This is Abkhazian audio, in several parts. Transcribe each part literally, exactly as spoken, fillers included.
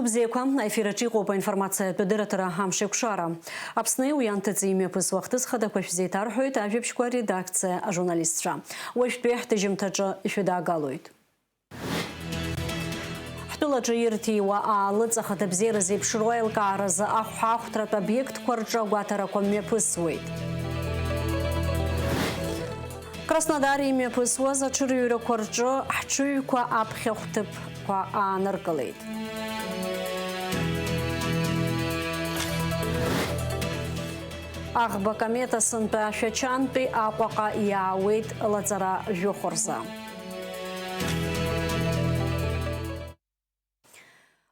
Бзиақәа, аефир аҿы иҟоуп аинформациатә адырраҭара Амшеикәшара. Аԥсни уи анҭыҵи имҩаԥысуа ахҭыс хадақәа шәзеиҭарҳәоит ажәабжьқәа редакциа ажурналистцәа. Уажәтәи ҳҭыжьымҭаҿы ишәыдаагалоит. Ҳтәылаҿы ирҭиуа аалыҵ ахаҭабзиара зеиԥшроу аилкааразы ахәҳахәҭратә обиектқәа рҿы агәаҭарақәа мҩаԥысуеит. Краснодары имҩаԥысуаз аҽырҩрақәа рҿы ҳҽыҩқәа аԥхьахә ҭыԥқәа ааныркылеит. Аӷба комета сынтәа Шәачантәи Аҟәаҟа иаауеит лаҵара жәохә рзы.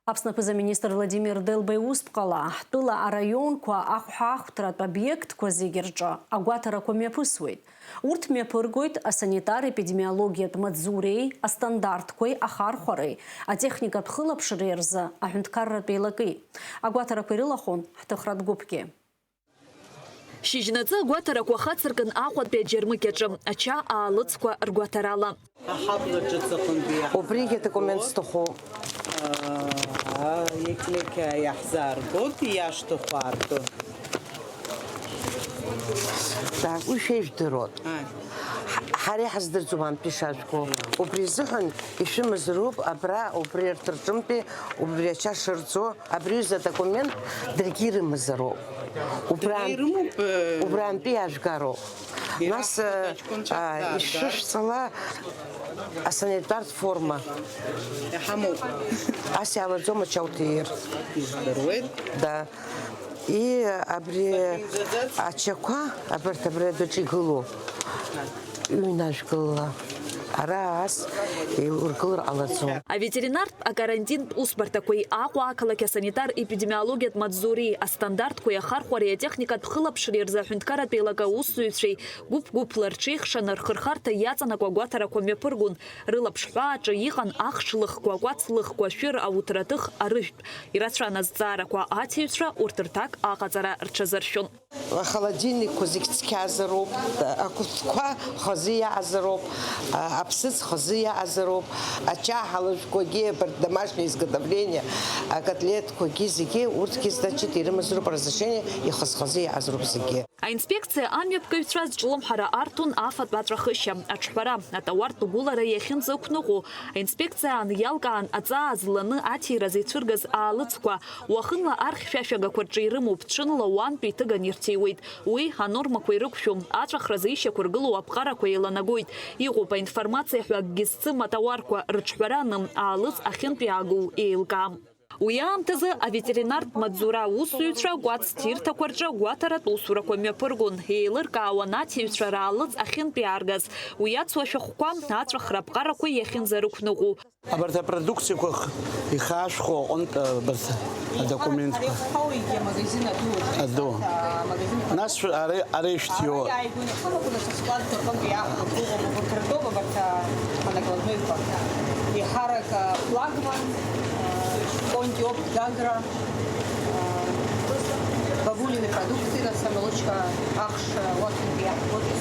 Аԥсны аԥыза-министр Владимир Делба иусԥҟала, ҳтәыла араионқәа ахәҳахәҭратә обиектқәа зегьы рҿы агәаҭарақәа мҩаԥысуеит. Урҭ мҩаԥыргоит асанитар-епидемиологиатә маҵзуреи, астандартқәеи ахархәареи, атехникатә хылаԥшреи рзы аҳәынҭқарратә еилаки. Агәаҭарақәа ирылахәын ҳҭыхратә гәыԥгьы. Шьыжьнаҵы агәаҭарақәа хацыркын Аҟәатәи аџьармыкьаҿы, ача аалыҵқәа ргәаҭарала. Аҳабла ҿыц аҟынтәи иаҳ-, Убригьы адокумент сҭахуп. Аа, еклеқьа иаҳзааргоит, иашҭаху аарту. Так, уи шәеижәдыруан. Ааи. Ҳ-, ҳара иҳаздырӡом антәи шажәго. Убри изыҳәан ишәымазароуп абра, убри арҭ рҿынтәи, убри ача шырҵо, абри аҩыза адокумент даргьы ирымазароуп. Убран-, Дара ирымоуп, э, убрантәи иажәгароуп. Нас, э, Ираҳҳәоит аҷкәынцәа, а, да, ишәышәҵала асанитартә форма. Иҳамоуп. Ас иаалаӡом ача уҭир. Издыруеит. Да. И абри Сахьынӡаӡац. Ачақәа, абарҭ абри адәаҿы игылоу, ҩнажәгыла, ара ас еилургылар ҟалаӡом. Аветеринартә акарантинтә усбарҭақәеи Аҟәа ақалақь асанитар-епидемиологиатә маҵзуреи, астандартқәеи ахархәареи атехникатә хылаԥшреи рзы аҳәынҭқарратә еилакы аусзуҩцәеи гәыԥ-гәыԥла рҽеихшаны рхырхарҭа иаҵанакуа агәаҭарақәа мҩаԥыргон. Рылаԥш ҳәааҿы иҟан ахш лыхқәа, акәац лыхқәа, ашәыр, ауҭраҭых, арыжәтә. Ирацәан азҵаарақәа аҭиҩцәа, урҭ рҭак аҟаҵара рҽазыршәон. Ахолодильникқәа зегь цқьазароуп, ақәыцқәа хазы иаазароуп, аԥсыӡ хазы иаазароуп, ачаҳалыжәқәагьы, абарҭ домашнее изготовление, акотлеткқәагьы зегьы, урҭгьы, значит, ирымазароуп разрешение, ихаз-хазы иаазароуп зегьы. Аинспекциа амҩаԥгаҩцәа зҿлымҳара арҭон афатә аҵәахышьа, аҿҳәара, атауартә гәылара иахьынӡақәныҟәо, аинспекциа аан иалкаан аҵаа зланы аҭира зеицәыргаз аалыҵқәа, уахынла архьшәашәагақәа рҿы ирымоуп, ҽынла уантәи иҭыган ирҭиуеит. Уи анормақәа ирықәшәом, аҵәахразы ишьақәыргылоу аԥҟарақәа еиланагоит. Иҟоуп аинформациа ҳәа акгьы зцым атауарқәа рыҿҳәара аны аалыҵ ахьынтә иаагоу еилкаам. Уи аамҭазы аветеринартә маҵзура аусзуҩцәа акәац ҭирҭақәа рҿы агәаҭаратә усурақәа мҩаԥыргон, еилыркаауан аҭиҩцәа раалыҵ ахьынтә иааргаз, уи иацу ашәахәқәа, аҵәахра аԥҟарақәа иахьынӡарықәныҟәо. Абарҭ апродукциақәа х-, ихаашәхо аҟынтә, абарҭ адокументқәа. Ари ахәҭоугьы амагазин аду. Аду. Амагазин. Нас шәы-, ара, ара ишәҭиуа. Ара иааигәаны иҳамақәа, нас аскладқәа рҟынтә иаахәо, абарҭ анакладнойқәа. Еиҳарак, а, флагман, а, Кондиоп, Гагра, а, бабулины продукты, нас амолочка, ахш, а, уахьынтәи иаҳфоит.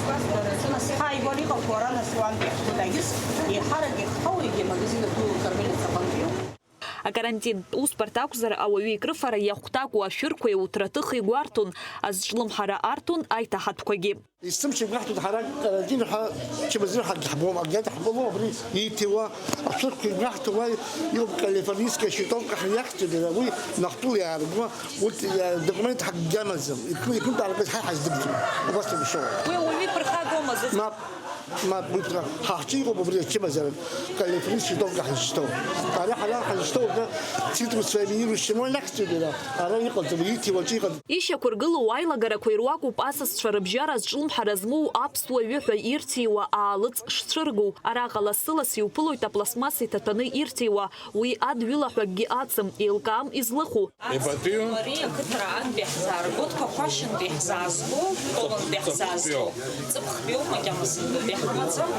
Нас ҳааигәара иҟақәоу ара, нас уантәи иаҳфоит. Егьыс еиҳарак ихҳәоу егьи амагазин аду Кармелица аҟынтәиуп. Акарантинтә усбарҭа акәзар, ауаҩы икрыфара иахәҭакәу ашәырқәеи ауҭраҭыхи гәарҭон, азҿлымҳара арҭон аиҭаҳатәқәагьы. Есымша игәаҳҭоит, ҳара карантин ҳәа чымазаҩ ҳагьы ҳбом, агьаҭ ҳбыло, абри ииҭиуа ашәырқәа игәаҳҭо, уа иҟоуп калифорнийская щитовка, ҳәа иахьӡуп иара, уи Нахтәыла иаарго, урҭ, э, документ ҳагьгьамаӡам, иқәы-, иқәынтәааргаз ҳаи ҳаздырӡом, убас ауп ишоуа. Уи уаҩы иԥырхагоума зыӡбахә? Мап, мап, уи ԥра-, ҳахҿы иҟоуп убри ачымазара, калифорнийская щитовка ҳазышьҭоу. Ара ҳара ҳазышьҭоу, убра цитрусовая минирующая моль ахьӡуп иара, ара иҟаӡам, ииҭиуа аҿы иҟаӡам. Ишьақәыргылоу аилагарақәа ируакуп асасцәа рыбжьара зҿлымҳара змоу аԥсуа ҩы ҳәа ирҭиуа аалыҵ шцәыргоу. Араҟа лассы-ласс иуԥылоит апластмасса иҭаҭәаны ирҭиуа, уи адҩыла ҳәа акгьы ацым, еилкаам излыху. Ибатәиу? Ари ақыҭара антәи ҳзаарго, Ҭқәақәашьынтәи ҳзаазго, Ковантәи ҳзаазго, ҵыԥхтәиоуп, макьана сымбатәи. Иаҳмаӡам,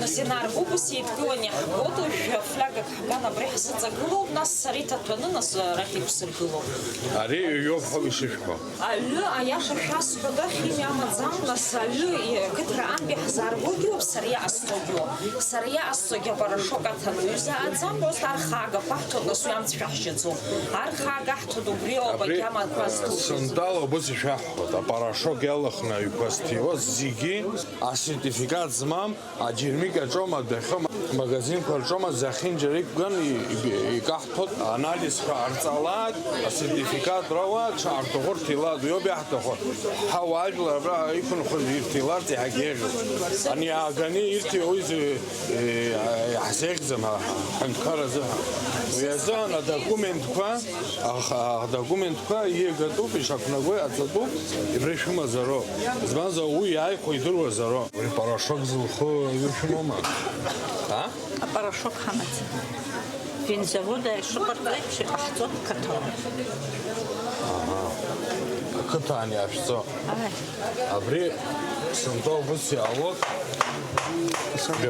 нас ианааргоуп, ус еидгылан иаҳбоит, уажәы афлиагак ҳган абри ҳзыҵагылоуп, нас сара иҭаҭәаны, нас арахь иқәсыргылоуп. Ари ҩажәоуп ҳәа ишышәҳәо. Аҩы, аиаша шәасҳәода, химиа амаӡам, нас аҩы, и-, қыҭра анбеи ҳзааргогьы ыҟоуп, сара иҟасҵогьы ыҟоуп. Сара иҟасҵогьы апарашок аҭаны ҩыза аӡам, просто архаага ԥаҳҭоит, нас уи амц шәаҳжьаӡом. Архаага ҳҭоит, убри ауп. Абри, агьама ақәа зҭоу. Сынтәала убыс ишәаҳҳәоит, апарашок иалаханы аҩқәа зҭиуаз зегьы асертификат змам, аџьармыкьа аҿома, адәахьоума, амагазинқәа рҿома зехьынџьара иқәган и-, и-, икаҳҭәоит, анализқәа ҟарҵалак, асертификат роуа, дшаҳарҭаху рҭилааит, уиоуп иаҳҭаху. Ҳауаажәлар абра иқәынхоз ирҭиларц иаҳагьы еиӷьуп. Ани иааганы ирҭиуа уи зы-, е, иаҳзеиӷьӡам ҳа-, ҳа-, ҳҳәынҭқар азыҳәан. Уи азыҳәан адокументқәа, аха-, адокументқәа иагатәуп, ишақәнагои аҵатәуп, абра ишәымазароуп. Избанзар, уи иааихәо идыруазароуп. Уи порошок зылху ҩышәымоума? А? Апорошок ҳамаӡам. Винзавод аиԥш иҟарҵоит, иҟаҳҵоит қыҭала. Аҳа. Ақыҭан иашәҵо. Ааи. Абри сынтәа убыс иаалоит.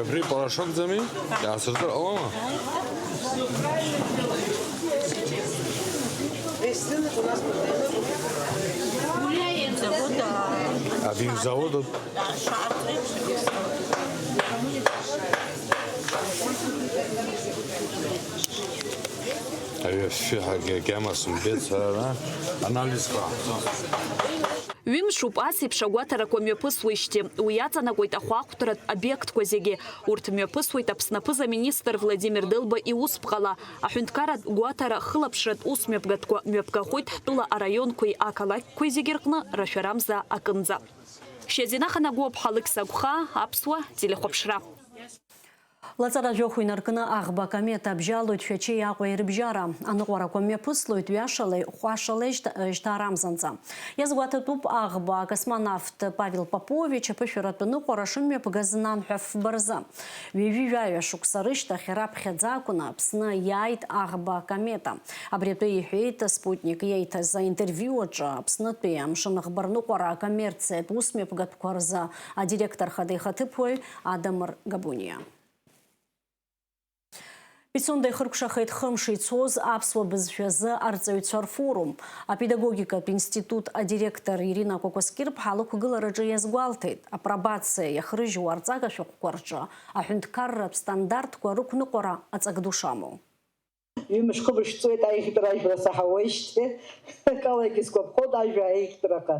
Абри порошокӡами? Иаасыртыр ҟалома? Винзавод, а, Авинзавод. Аҩы афҩы ҳагьама сымбеит сара ара анализқәа ҳҵо. Ҩымшуп ас еиԥш агәаҭарақәа мҩаԥысуеижьҭеи. Уи иаҵанакуеит ахәаахәҭратә обиектқәа зегьы. Урҭ мҩаԥысуеит Аԥсны аԥыза-министр Владимир Делба иусԥҟала, аҳәынҭқарратә гәаҭара хылаԥшратә усмҩаԥгатәқәа мҩаԥгахоит ҳтәыла араионқәеи ақалақьқәеи зегьы рҟны рашәарамза акынӡа. Шьазина Ханагәыуаԥҳа, Алықьса Агәхаа, Аԥсуа телехәаԥшра. Лаҵара жәохә инаркны аӷба акомет абжьалоит Шәачеи Аҟәеи рыбжьара. Аныҟәарақәа мҩаԥыслоит ҩашалеи хәашалеи жьҭа-, жьҭаарамзанӡа. Иазгәаҭатәуп аӷба акосмонавт Павел Попович аԥышәаратә ныҟәара шымҩаԥгаз нанҳәа фба рзы. Ҩажәи жәаҩа шықәса рышьҭахь раԥхьаӡа акәны Аԥсны иааит аӷба акомета. Абри атәы иҳәеит Спутник иеиҭаз аинтервиу аҿы Аԥснытәи амшын аӷбарныҟәара акоммерциатә усмҩаԥгатәқәа рзы адиректор хада ихаҭыԥуаҩ Адамыр Габуниа. Пицунда ихыркәшахеит хымш ицоз аԥсуа бызшәазы арҵаҩцәа рфорум. Апедагогикатә институт адиректор Ирина Кәакәаскьырԥҳа лықәгылараҿы иазгәалҭеит, апробациа иахрыжьуа арҵага шәҟәқәа рҿы аҳәынҭқарратә стандартқәа рықәныҟәара аҵак ду шамоу. Ҩымш-хымш ҵуеит аиӷьтәра ажәра саҳауеижьҭеи, акалагьы сгәаԥхоит ажәа аиӷьтәраҟа.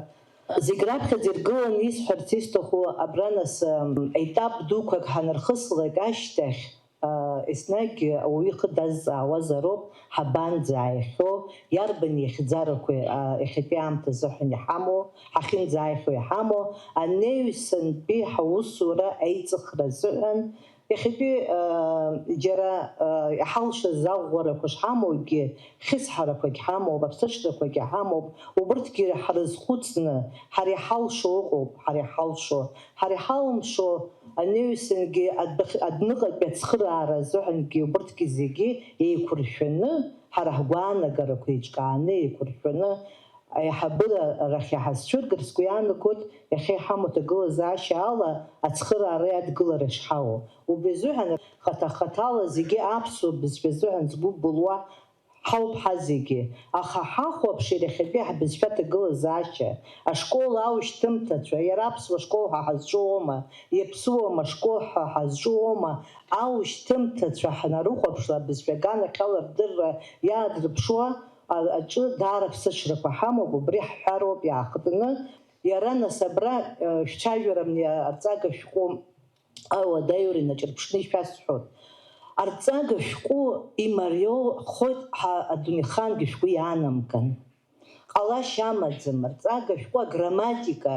Зегь раԥхьаӡа иргыланы исҳәарц исҭаху абра нас, ам, етап дуқәак ҳанырхыслак ашьҭахь, а, еснагь ауаҩы ихы дазҵаауазароуп, ҳабанӡа иахьоу, иарбан ихьӡарақәеи, а, иахьатәи аамҭа азыҳәан иҳамоу, ҳахьынӡааихьоу иҳамоу, анеҩсантәи ҳаусура аиҵыхра азыҳәан, иахьатәи, ыы, џьара, ыы, иҳалшаз аӷәӷәарақәа шҳамоугьы, хьысҳарақәагь ҳамоуп, аԥсыҽрақәагьы ҳамоуп, убырҭгьы ҳрызхәыцны, ҳара иҳалшо ыҟоуп, ҳара иҳалшо, ҳара иҳалымшо, анеҩсангьы адәахь-, адәныҟатәи ацхыраара азыҳәангьы убырҭгьы зегьы еиқәыршәаны, ҳара ҳгәаанагарақәа еиҿкааны, еиқәыршәаны, аиҳабыра рахь иҳазцәыргар, сгәы иаанагоит, иахьа иҳамоу аҭагылазаашьа ала ацхыраареи адгылареи шҳауа. Убри азыҳәан, хаҭа-хаҭала зегьы аԥсуа бызшәа азыҳәан згәы былуа ҳауп ҳазегьы. Аха ҳахәаԥшыр иахьатәи ҳбызшәа аҭагылазаашьа, ашкол аушьҭымҭацәа, иара аԥсуа школ ҳәа ҳазҿу аума, иаԥсуама школ ҳәа ҳазҿу аума, аушьҭымҭацәа ҳнарыхәаԥшла, абызшәа аганахьала рдырра иаадырԥшуа, а-, аҿы даара ԥсыҽрақәа ҳамоуп, убри ҳҳәароуп иаахтны, иара нас абра, э, шәцәажәарам, иа-, арҵага шәҟәы ауадаҩра инаҿырԥшны ишәасҳәоит. Арҵага шәҟәы имариоу ҳхоит ҳа адунеихангьы шәгәы иаанамган. Ҟалашьа амаӡам, арҵага шәҟәы аграмматика,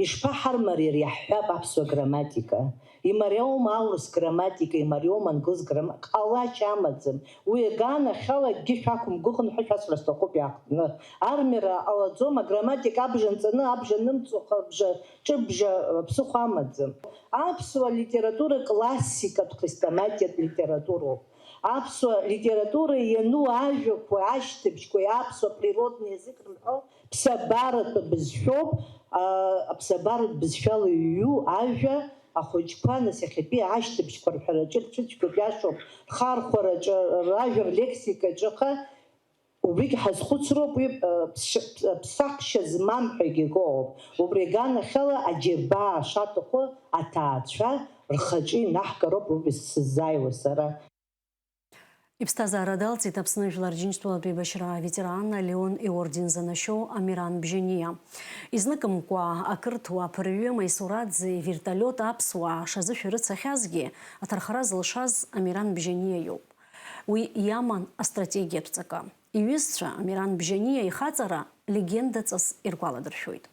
ишԥаҳармариари, иаҳҳәап аԥсуа грамматика. Имариоума алыс грамматика, имариоума англыз грамма-, ҟалашьа амаӡам. Уи аганахьала акгьы шәақәымгәыӷын ҳәа шәасҳәар сҭахуп иаахтны. Армиара ҟалаӡом, аграмматика абжа нҵаны, абжа нымҵәо, абжа ҿыбжа, ԥсыхәа амаӡам. Аԥсуа литература классикатә хрестоматиатә литературоуп. Аԥсуа литература иану ажәақәа ашьҭыбжьқәеи аԥсуа природный язык рымҳәо ԥсабаратәы бызшәоуп, а, аԥсабаратә бызшәала иҩу ажәа Ахәыҷқәа, нас, иахьатәи ашьҭыбжьқәа рҳәараҿы рцәыцәгьоуп, иашоуп, рхархәараҿы, ражәа рлексикаҿы, аха убригь ҳазхәыцроуп уи, э, ԥсшьа-, ԥсахшьа змам ҳәагьы акоуп. Убри аганахьала аџьабаа шаҭаху аҭаацәа рхаҿы инаҳгароуп, убри сыззааиуа сара. Иԥсҭазаара далҵит Аԥсны Жәлар Џьынџьтәылатә еибашьра аветеран, Леон иорден занашьоу Амиран Бжьаниа. Изныкымкәа ақырҭуа аԥырҩы Маисураӡе иверталиот аԥсуаа шазышәарыцахьазгьы аҭархара зылшаз Амиран Бжьаниа иоуп. Уи иаман астратегиатә ҵакы. Иҩызцәа Амиран Бжьаниа ихаҵара легендаҵас иргәаладыршәоит.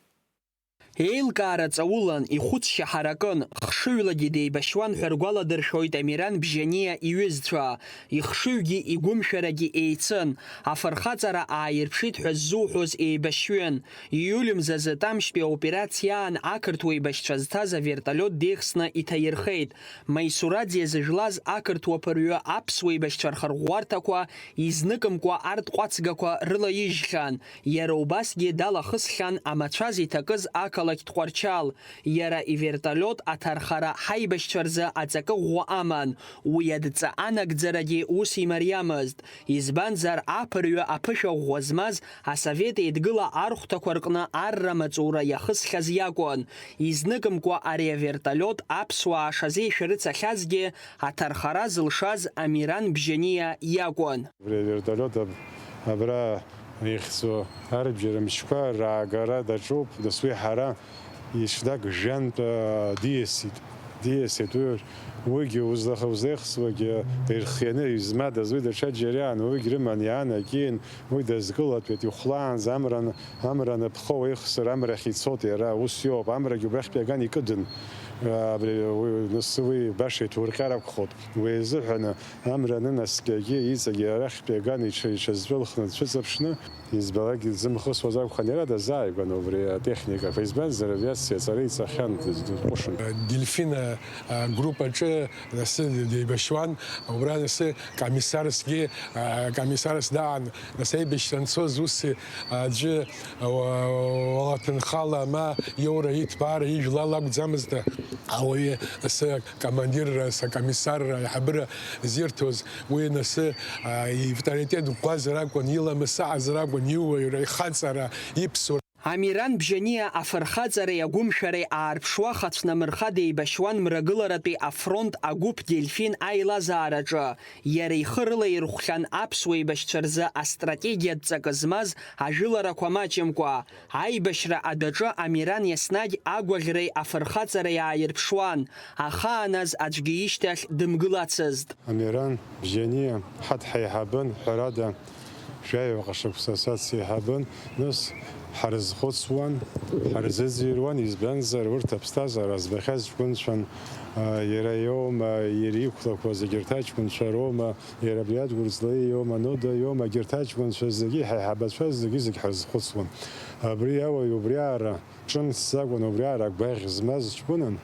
Еилкаара ҵаулан, ихәыцшьа ҳаракын, хшыҩлагьы деибашьуан ҳәа ргәаладыршәоит Амиран Бжьаниа иҩызцәа. Ихшыҩгьы игәымшәарагьы еицын, афырхаҵара ааирԥшит ҳәа ззуҳәоз еибашьҩын. Ииуль мзазы Тамшьтәи аоперациа аан ақырҭуа еибашьцәа зҭаз аверталиот деихсны иҭаирхеит. Маисураӡе зыжәлаз ақырҭуа ԥырҩы аԥсуа еибашьцәа рхырӷәӷәарҭақәа изныкымкәа арҭ ҟәацгақәа рылаижьхьан. Иара убасгьы далахысхьан амацәаз иҭакыз ақалақь Тҟәарчал. Иара иверталиот аҭархара ҳаибашьцәа рзы аҵакы ӷәӷәа аман, уи адҵа анагӡарагьы ус имариамызт, избанзар, аԥырҩы аԥышәа ӷәӷәа змаз асовет еидгыла архәҭақәа рҟны арра маҵура иахысхьаз иакәын. Изныкымкәа ари аверталиот аԥсуаа шазеишәарыцахьазгьы аҭархара зылшаз Амиран Бжьаниа иакәын. Абри аверталиот аб-, абра ихьӡо арбџьар мчқәа раагара даҿуп, нас уи ҳара ишнак жәантә, аа, диасит, диасит. Уи, уигьы узлаха-, узлеихсуагьы ирхианы измадаз, уи даҽаџьара иаан, уигь рыман иаанагеин, уи дазкылатәеит, ихәлаанӡа амра, амра аныԥхо уеихсыр амрахь ицот иара, ус иоуп, амрагьы убрахьтәи аган икыдын. Абри, уи, нас уи баша иҭурҟьар акәхоит. Уи азыҳәаны амра анынаскьагьы, иҵегьы арахьтәи аган иҽа-, иҽазтәылхны дцәыҵыԥшны, избалакгьы дзымхысуаз акәхап, иара дазааигәан убри атехникақәа, избанзар, авиациа аҵара иҵахьан, дызҟәышын. Дельфина, а, группаҿы асы деибашьуан, убра асы комиссарсгьы, а, комиссарс даан, нас аибашьра анцоз ус, а, аӡәы, а, уа-, уалаҭынхала ма иоура иҭбаара ижәлала акәӡамызт, ауаҩы асы командирра, сакомиссарра аиҳабыра зирҭоз, уи анасы, а, ивторитет ӷәӷәазар акәын, иламыс аҟазар акәын, иуаҩра, ихаҵара, иԥсуара. Амиран Бжьаниа афырхаҵареи агәымшәареи аарԥшуа хацәнамырха деибашьуан Мрагыларатәи афронт агәыԥ Дельфин аилазаараҿы. Иара ихы рылаирхәхьан аԥсуа еибашьцәа рзы астратегиатә ҵакы змаз ажәыларақәа маҷымкәа. Аибашьра адәаҿы Амиран еснагь агәаӷьреи афырхаҵареи ааирԥшуан, ахааназ аӡәгьы ишьҭахь дымгылацызт. Амиран Бжьаниа ҳаҭ ҳаиҳабын, ҳәарада, жәаҩаҟа шықәса сацеиҳабын, нас ҳарызхәыцуан, ҳарзыӡырҩуан, избанзар, урҭ аԥсҭазаара збахьаз ҷкәынцәан, а, иара иоума, иара иқәлақәаз егьырҭ аҷкәынцәа роума, иара абри Адгәыр Ҵлаиа иоума, Нода иоума, егьырҭ аҷкәынцәа зегьы, ҳаиҳабацәа зегьы, зегь ҳарызхәыцуан. Абри ауаҩ убриаара ҿымҭӡакәан, убриаара гәаӷь змаз ҷкәынан,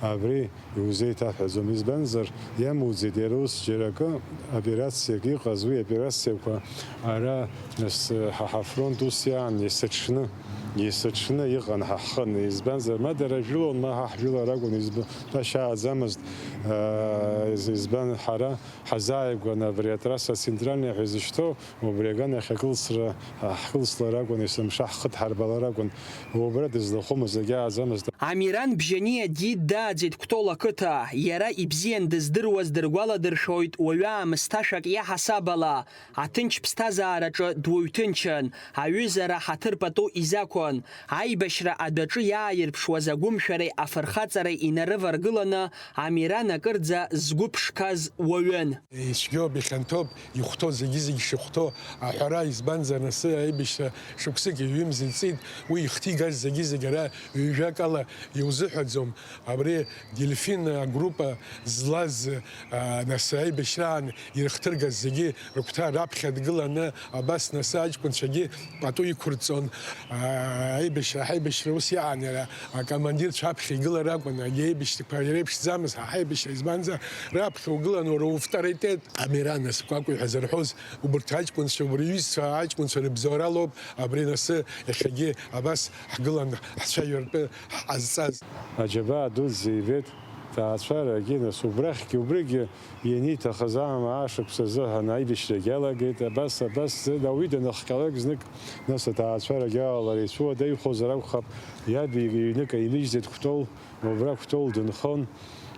абри иузеиҭаҳәаӡом, избанзар, иамуӡеит иара ус џьара акы, операциак иҟаз, уи аоперациақәа ара, нас, ҳа ҳафронт ус иаан есыҽны, есыҽны иҟан ҳа ҳхын, избанзар, ма дара жәылон, ма ҳа ҳжәылар акәын, изб-, ҳәашьааӡамызт, аа, из-, избан, ҳара ҳазааигәаны абри атрасса центральный ҳәа изышьҭоу, убри аганахь акылсра, ҳкылслар акәын, есымша ҳхы дҳарбалар акәын, убра дызлахәымыз егьааӡамызт. Амиран Бжьаниа диддааӡеит Кәтол ақыҭа, иара ибзиан дыздыруаз дыргәаладыршәоит уаҩы аамысҭашәак иаҳасаб ала, аҭынч ԥсҭазаараҿы дуаҩ ҭынчын, аҩызара ҳаҭыр пату изақәын, аибашьра адәаҿы иааирԥшуаз агәымшәареи афырхаҵареи инарываргыланы, Амиран акырӡа згәы ԥшқаз уаҩын. Ицәгьоуп, ихьанҭоуп, ихәҭоу зегьы-зегь шихәҭоу аҳәара, избанзар, асы аибашьра шықәсыки ҩымзи ҵит, уи ихҭигаз зегьы-зегь ара ҩажәак ала иузыҳәаӡом. Абри Дельфин агруппа злаз, а, нас аибашьраан ирыхҭыргаз зегьы рыгәҭа раԥхьа дгыланы, абас нас аҷкәынцәагьы пату иқәырҵон. А, аибашьра, ҳаибашьра ус иаан иара, акомандирцәа аԥхьа игылар акәын, егьи аибашьрақәа иреиԥшӡамызт ҳа ҳаибашьра, избанзар, раԥхьа угылан уара уавторитет. Амиран нас Кәакәи ҳәа зырҳәоз, убырҭ аҷкәынцәа, убри иҩызцәа аҷкәынцәа рыбзоуралоуп абри насы иахьагьы абас ҳгылан ҳцәажәартәы ҳҟазҵаз. Аџьабаа дуӡӡа ибеит, Аҭаацәарагьы, нас, убрахьгьы, убригьы ианиҭахыз аамҭа, ашықәс азыҳәан аибашьрагьы иалагеит. Абас, абас, ауаҩы даныхҟьалак знык, нас, аҭаацәарагьы алалара ицәуадаҩхозар акәхап, иаб иҩнык аимыжьӡеит Кәтол, убра Кәтол дынхон.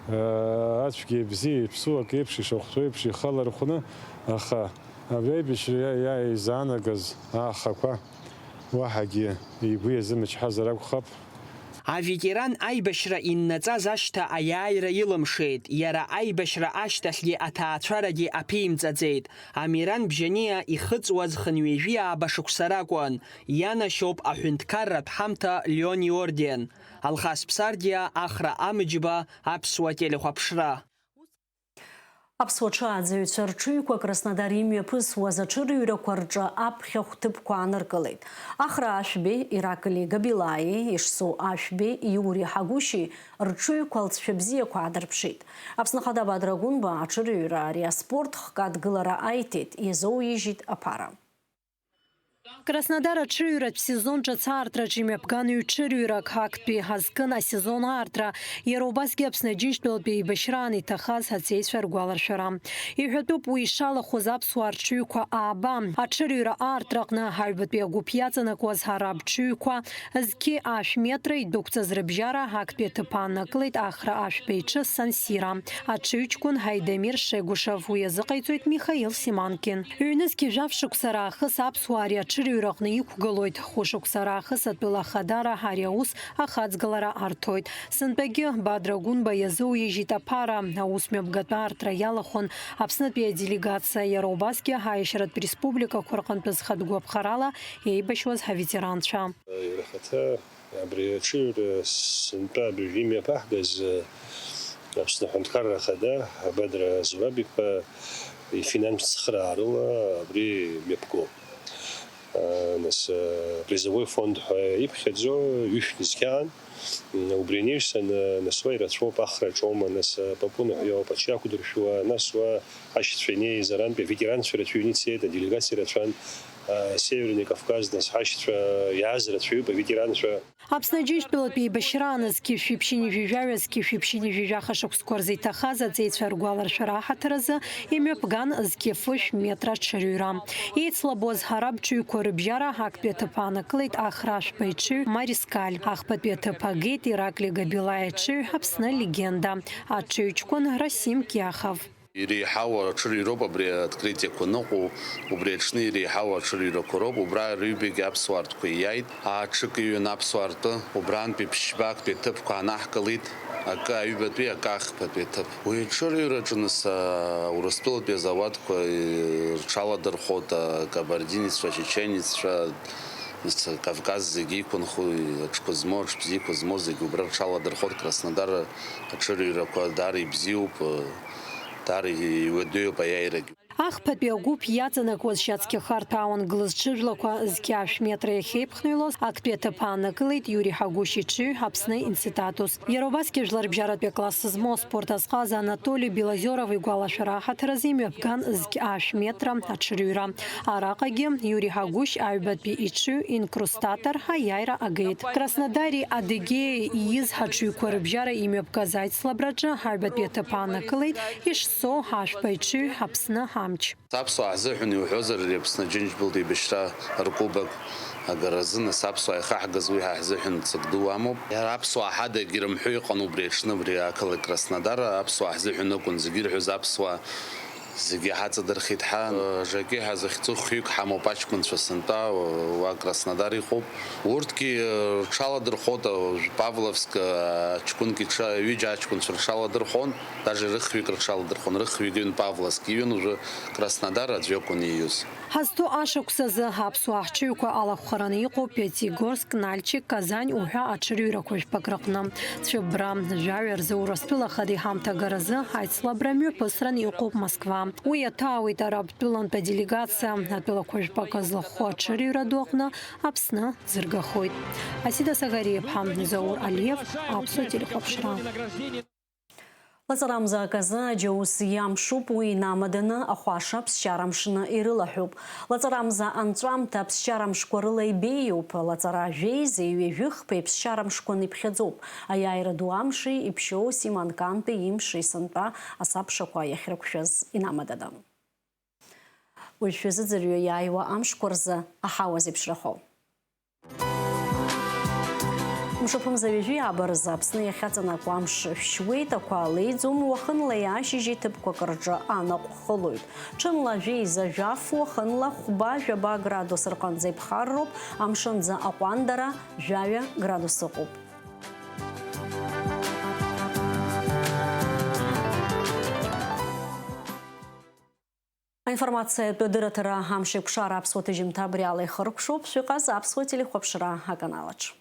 Ацәгьеи абзиеи иаԥсуа акы еиԥш, ишахәҭоу еиԥш ихы алархәны, аха абри аибашьра иа-, иа-, изаанагаз аахақәа уаҳагьы игәы иазымычҳазар акәхап. Аветеран аибашьра иннаҵаз ашьҭа аиааира илымшеит, иара аибашьра ашьҭахьгьы аҭаацәарагьы аԥимҵаӡеит. Амиран Бжьаниа ихыҵуаз хынҩажәи ааба шықәса ракәын, ианашьоуп аҳәынҭқарратә ҳамҭа Леон иорден. Алхас Ԥсардиа, Ахра Амыџьба, Аԥсуа телехәаԥшра. Аԥсуа ҽааӡаҩцәа рҽыҩқәа Краснодар имҩаԥысуаз аҽырыҩрақәа рҿы аԥхьахә ҭыԥқәа ааныркылеит. Ахра Ашәбеи, Ираклии Габилаиеи, Ешсоу Ашәбеи, Иури Ҳагәышьи рҽыҩқәа алҵшәа бзиақәа аадырԥшит. Аԥсны Ахада Бадра Гәынба аҽырыҩра ари аспорт хкы адгылара аиҭеит, иазоуижьит аԥара. Краснодар аҽырыҩратә сезон ҿыц аартраҿы имҩаԥган ҩ-ҽырыҩрак актәи ҳазкын асезон аартра, иара убасгьы Аԥсны Аџьынџьтәылатәи еибашьраан иҭахаз аҵеицәа ргәаларшәара. Иҳәатәуп уи ишалахәыз аԥсуаа рҽыҩқәа ааба. Аҽырыҩра аартраҟны аҩбатәи агәыԥ иаҵанакуаз араб ҽыҩқәа зқьи ашә метра идәықәҵаз рыбжьара актәи аҭыԥ ааннакылеит Ахра Ашәба иҽы Сансира. Аҽыҩҷкәын Ҳаидамир Шегушев, уи азыҟаиҵоит Михаил Симанкин. Ҩнызқьи жәаф шықәса раахыс аԥсуаа ари аҽырыҩраҟны иқәгылоит. Хәышықәса раахыс атәыла ахадара ари аус ахаҵгылара арҭоит. Сынтәагьы Бадра Гәынба иазуижьит аԥара. Аус мҩаԥгатәы аартра иалахәын Аԥснытәи аделегациа, иара убасгьы аиашьаратә республикақәа рҟынтәи зхатә гәаԥхарала еибашьуаз ҳаветеранцәа. Иара ахаҭа Абри аҽыҩра сынтәа абыржәы имҩаԥаҳгаз, Аԥсны Аҳәынҭқарра Ахада Бадра Зураб-иԥа ифинанстә цхыраарыла абри мҩаԥгоуп. Нас, призовой фонд ҳәа иԥхьаӡо ҩышәк зқьаан, убри анаҩсан, нас уа ирацәоуп, Ахра аҿоума, нас Папунаҳәа иоуп, аҽы иақәдыршәуа, нас уа ҳашьцәа инеиз арантәи аветеранцәа рацәаҩны ицеит, аделегациа рацәан, Северный Кавказ, нас ҳашьцәа иааз рацәаҩуп аветеранцәа. Аԥсны Аџьынџьтәылатәи еибашьраан зқьи жәшәи ԥшьынҩажәи жәаҩа, зқьи жәшәи ԥшьынҩажәи жәаха шықәсқәа рзы иҭахаз аҵеицәа ргәаларшәара аҳаҭыр азы имҩаԥган зқьи фышә метра аҽырыҩра. Еицлабуаз араб ҽыҩқәа рыбжьара актәи аҭыԥ аанакылеит Ахра Ашәба иҽыҩ Марискаль, ахԥатәи аҭыԥ агеит Иракли Габилаи иҽыҩ Аԥсны легенда, аҽыҩҷкәын Расим Кьахов. Иреиҳау аҽырыҩроуп абри открытиақәа ныҟәо, убри аҽны иреиҳау аҽырыҩрақәа роуп, убра рыҩбагьы аԥсуаа ртәқәа ииааит, аҽык иҩын аԥсуаа ртәы, убрантәи ԥшьбактәи аҭыԥқәа аанаҳкылеит, акы аҩбатәи, акы ахԥатәи аҭыԥ. Уи аҽырыҩраҿы нас, а, Урыстәылатәи азауадқәа, э, рҽаладырхәот, а, кабардинеццәа, чеченеццәа, нас Кавказ зегьы иқәынхо, аҽқәа змоу, аҽбзиақәа змоу зегьы убра рҽаладырхәот, Краснодар аҽырыҩрақәа даара ибзиоуп, даара иуадаҩуп аиааирагьы. Ахԥатәи агәыԥ иаҵанакуаз шьацқьа харҭәаауан гылаз ҽыжәлақәа зқьи ашә метра иахьеиԥхныҩлоз актәи аҭыԥ ааннакылеит Иури Ҳагәышь иҽыҩ Аԥсны инцитатус. Иара убасгьы жәларбжьаратәи акласс змоу аспорт азҟаза Анатоли Белозеров игәалашәара аҳаҭыр азы имҩаԥган зқьи ашә метра аҽырыҩра. Араҟагьы Иури Ҳагәышь аҩбатәи иҽыҩ инкрустатор аиааира агеит. Краснодари Адыгеиеи ииз ҳаҽыҩқәа рыбжьара имҩаԥгаз аицлабраҿы аҩбатәи аҭыԥ ааннакылеит Ешсоу Ашәба иҽыҩ Аԥсны амч. Аԥсуаа ҳзыҳәан иуҳәозар, ари Аԥсны Аџьынџьтәылатәи еибашьра ркубок агаразы, нас, аԥсуаа ихаҳгаз уи ҳа ҳзыҳәан ҵак ду амоуп. Иара аԥсуаа ҳадагь ирымҳәо иҟан убри аҽны, абри ақалақь Краснодар аԥсуаа ҳзыҳәан акәын зегьы ирҳәоз аԥсуаа. Зегьы ҳаҵадырхит ҳәа, Жаки ҳәа захьӡу хҩык ҳамоуп, аҷкәынцәа сынтәа уа Краснодар иҟоуп. Урҭгьы рҽаладырхәот, уажә Павловск аҷкәынк иҽа-, ҩыџьа аҷкәынцәа рҽаладырхәон, даже рыхҩык рҽаладырхәон, рыхҩык иҩын Павловск, иҩын уажәы Краснодар, аӡәы акәын ииҩыз. Ҳазҭоу ашықәс азы аԥсуаа ҳҽыҩқәа алахәхараны иҟоуп Пятигорск, Нальчик, Казань уҳәа аҽырыҩрақәа жәпак рыҟны. Цәыббра, жәаҩа рзы Урыстәыла Ахада иҳамҭа агаразы аицлабра мҩаԥысран иҟоуп Москва. Уи иаҭаауеит арабтәылантә аделегациа, атәылақәа жәпак злахәхо аҽырыҩра ду аҟны Аԥсны ӡыргахоит. Асида Сагариаԥҳа, Заур Алиев, Аԥсуа телехәаԥшра. Лаҵарамза аказы аџьаус иамшуп, уи инамаданы ахәаша ԥсшьара мшны ирылаҳәуп. Лаҵарамза анҵәамҭа ԥсшьара мшқәа рыла ибеиоуп, лаҵара жәеизеи ҩажәихԥеи ԥсшьара мшқәа ныԥхьаӡоуп. Аиааира ду амши иԥшьоу Симанкантәи имши сынтәа асабшақәа иахьрықәшәаз инамаданы. Уажә шәазыӡырҩы иааиуа амшқәа рзы аҳауа зеиԥшрахо. Мшаԥымза ҩажәи ааба рзы Аԥсны иахьаҵанакуа амш шәшьуеит, ақәа леиӡом, уахынла иаашьыжь иҭыԥқәак рҿы анаҟә хылоит. Ҽынла жәеиза жәаф, уахынла хәба-жәаба градус рҟынӡа иԥхарроуп, амшынӡы аҟәандара жәаҩа градус ыҟоуп. Аинформациатә дырраҭара амш еиқәшара аԥсуа ҭыжьымҭа абри ала ихыркәшоуп, шәыҟаз аԥсуа телехәаԥшра аканалаҿ.